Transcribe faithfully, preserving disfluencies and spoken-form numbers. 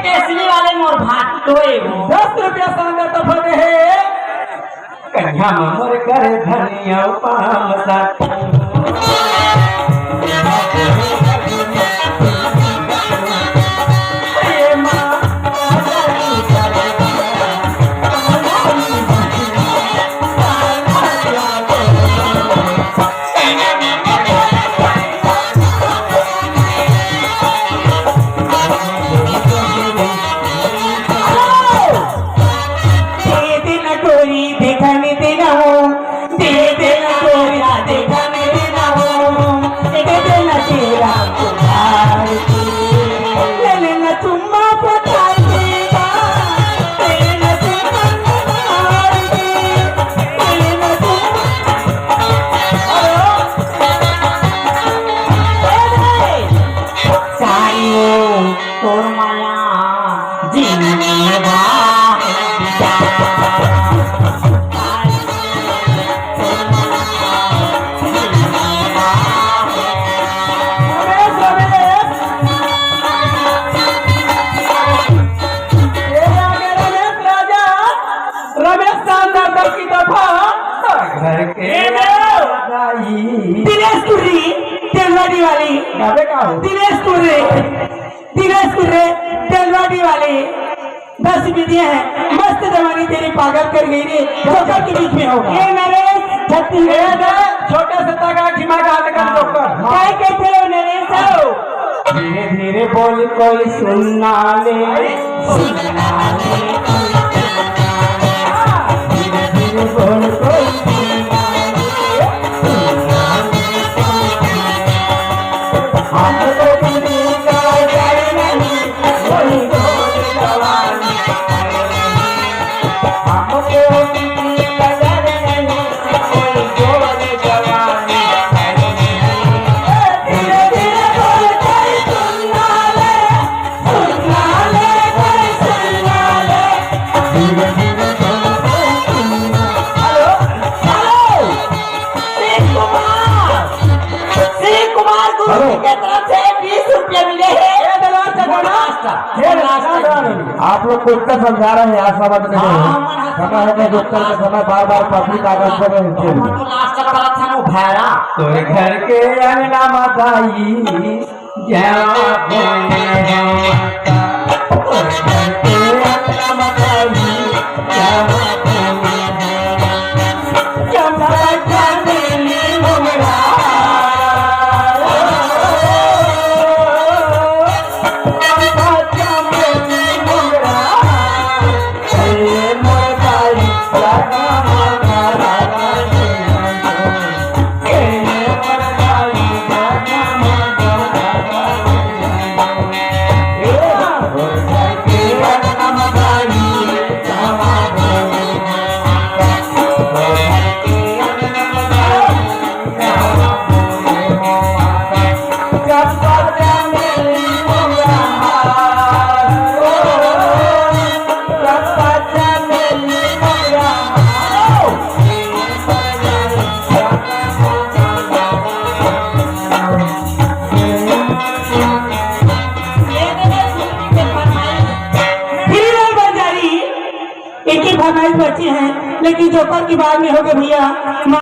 केसरी वाले मोर भाटो ए वो। दस रुपया सांगर तफा दे हे। कन्या मा मोर कर धनिया पाम सा। दे दे ना टोरी, देखा नहीं देना हो। दे दे ना टोरी, देखा नहीं देना हो। दे दे ना तेरा उधार की। ले लेना चुम्मा पटाई देगा। ले लेना चुम्मा पटाई देगा। ले लेना चुम्मा। हेलो। ए भाई। साइयो, तोर माया जीवा। रमेश, रमेश। ये आ गया रमेश राजा। रमेश शानदार दस की दफा। घर के ए देव। दिनेश टुरी, तेलवाड़ी वाली। अबे का हो? दिनेश टुरी। दिनेश टुरी, तेलवाड़ी वाली। दस रुपये दिए हैं। मस्त जवानी तेरी पागल कर गई रे। जोकर के बीच में होगा। ये नरेश छत्तीस। ए दे, छोटे से तगा खिमा का आदि कर जोकर। काय कहते हो नरेश? धीरे धीरे बोल कोई सुनना ले, सुनना ले। धीरे धीरे बोल कोई सुनना ले, सुनना ले। हम तो दिल का जाए नहीं, कोई बोल जवानी। हम तो दिल का जाए नहीं, कोई बोल जवानी। धीरे धीरे बोल कोई सुनना ले। हेलो, हेलो, शिव कुमार, शिव कुमार गुरु जी के तरफ से बीस रुपया मिले हैं। आप लोग को इतना समझा रहे हैं यार, समझ में नहीं। हाँ, समय है, उत्तर के समय बार बार पब्लिक आकर्षण में हिलते हैं। तो लास्ट का गलत था वो भैरा। तोरे घर के अंगना में दाई। फिर बन जा रही। एक ही फरमाइश बची है, लेकिन जोकर की बात में हो गए भैया।